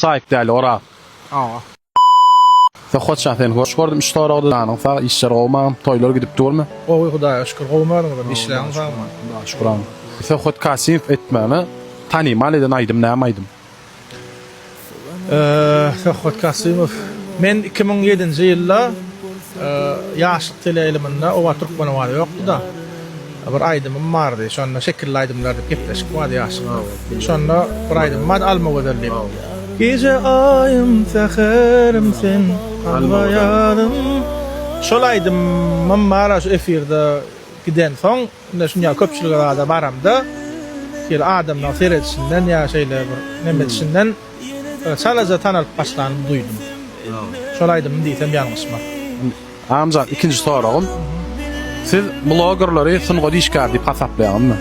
Saýyp däli Oraz. Hawa. Söhbetjan seni hoş gördüm üç soragda janyň sag işler gowy agam toýlar gidip durmy. Gowy Hudaýa şükür gowumy özüňizem işleriňiz sagmy. Hudaýa şükür agam. Söhbet Kasymow etmäne tanymal eden aýdym näme aýdym. Söhbet Kasymow Men 2007-nji ýylda Ýaşlyk teleýaýlymynda o wagt Türkmen owazy ýokdy-da. Bir aýdymym bardy. Şonda Şekilli aýdymlar diýip gepleşik bardy Ýaşlykda. Şonda bir aýdymym bardy Alma gözel diýip. Gije aýym, säherim sen, kalba ýarym. Şol aýdymym bar-a şu efirde gidensoň, indi şuny ýaly köpçülige zada baramda, şeýle adamlaryň seredişinden ýa şeýle bir neme edişinden çalaja tanalyp başlanymy duýdum. Şol aýdymym diýsem ýalňyşmaz. Agamjan ikinji soragym. Siz blogerleri sungat işgäri diýip hasaplaýaňyzmy?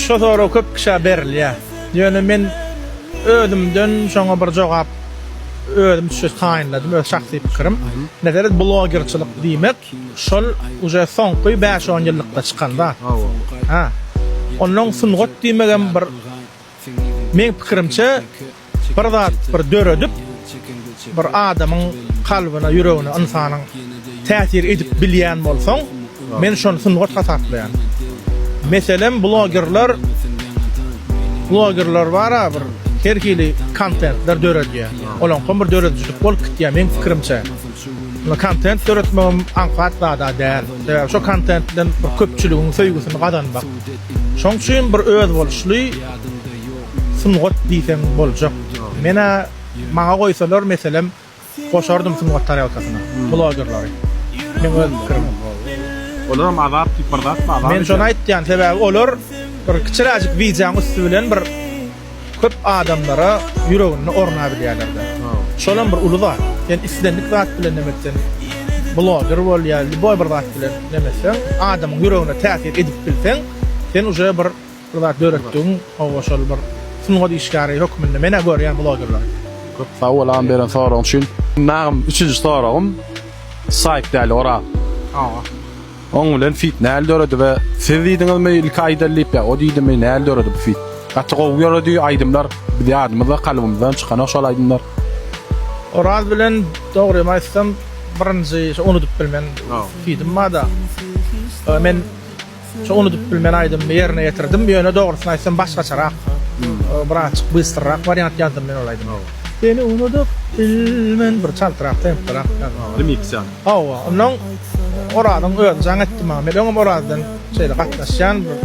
Şo sorag köp kişä berilýär. Ýöne men özümden şoňa bir jogap özüm üçin taýynladym, öz şahsy pikirim. Meselem blogerçilik diýmek şol uje soňky bäş-on ýyllykda çykan zat. Ha. Onnoň sungat diýmegem bir Meň pikirimçe bir zat bir döredip bir adamyň kalbyna ýüregine ynsanyň täsir edip bilýän bolsaň men şony sungat hasaplaýan. Meselem blogerler blogerler bara bir her hili kontentler döredýär. Olaňkam bir döredijilik bolup gitýär meň pikirimçe. Kontent döretmegem aňsat zada däl. Sebäbi şo kontent bilen bir köpçüligiň söýgüsini gazanmak. Şoň üçin bir özboluşly sungat diýseň boljak. Men-ä maňa goýsalar meselem goşardym sungat tarelkasyna blogerlary. Meň öz pikirim. Olaram azap diýip bir zat bar. Men şony aýtýan sebäbi olar bir kiçiräjik wideoň üsti bilen bir köp adamlara ýüreginde ornabilýärlerde. Şolam bir uly zat. Sen islendik zat bilen neme etseň bloger bol ýa lýuboý bir zat bilen neme etseň adamyň ýüregine täsir edip bilseň sen uje bir bir zat döretdigiň hawa şol bir sungat işgäri hökmünde menä görýän blogerleri. Köp sag bol agam beren soragyň üçin. Agam üçünji soragym Saýyp däli Oraz. Hawa. Oň bilen fit näl döredi we siz diýdiňizmi ilki aýdaly diýip ýa o diýdimi näl döredi bu fit. Gaty gowy ýöredi aýdymlar biz ýadymyzda kalbymyzdan çykanok şol aýdymlar. Oraz bilen dogrymy aýtsam birinji şo unudyp bilmen fidim barda. Men şo unudyp bilmen aýdymymy ýerine ýetirdim ýöne dogrusyny aýtsam başgaçarak birazjyk bystrrak wariant ýazdym men ol aýdymy. Seni unudyp bilmen bir çaltrak tempderak ýazdym. Remix ýaly. Hawa, onnoň Orazyň özi jaň etdi maňa. Men öňem Oraz bilen şeýle gatnaşýan, bir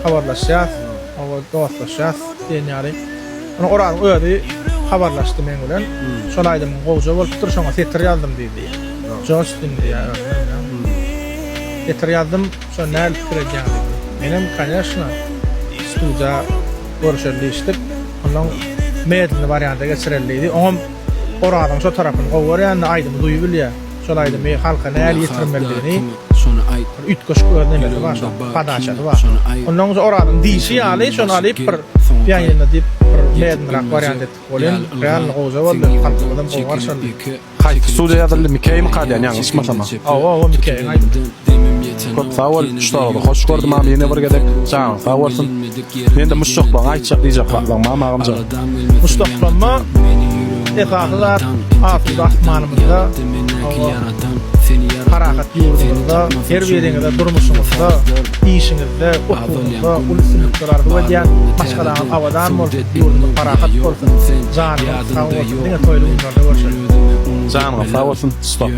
habarlaşýas, hawa, dostlaşýas diýen ýaly. Onnoň Orazyň özi habarlaşdy meň bilen. Şol aýdymyň gowja bolupdyr, şoňa setir ýazdym diýdi. Jostin diýýär özüne. Setir ýazdym, şony nähili pikir edýäň diýdi. Menem, koneşno, studiýa görüşeli diýişdik. Onnoň medlini warianta geçireli diýdi. Oňam Orazyň şo tarapyny gowy görýän-de aýdymy duýup bilýär. Şol aýdymy halka nähili ýetirmelidigini bir üýtgeşik öz nemesi bar şoň, podaçasy bar. Ondan soň Orazyň diýşi ýaly şony alyp bir pianino diýip bir medlnyrak wariant etdik welin, realno gowja boldy, halkymyzam gowy garşylady. Haýsy studiýa ýazyldy Mikeýmika diýen ýalňyşmasam. Hawa hawa Mikeýiň aýdymy. Köp sag bol şu soragda hoş gördüm agam ýene bir gezek janyň sag bolsun. Mende muşdaklaryňa aýtjak diýjek zatlaryň barmy agamjan. Muşdaklanma esasy zat asuda asmanymyzda hawa parahat ýurdumyzda her biriňize durmuşyňyzda işiňizde okuwyňyzda uly üstünlikler arzuw edýän maşgalaňyz abadan bolsun ýurdumyz parahat bolsun janyňyz sag bolsun diňe toýly günlerde görşeliň. Janyňyz sag bolsun stop.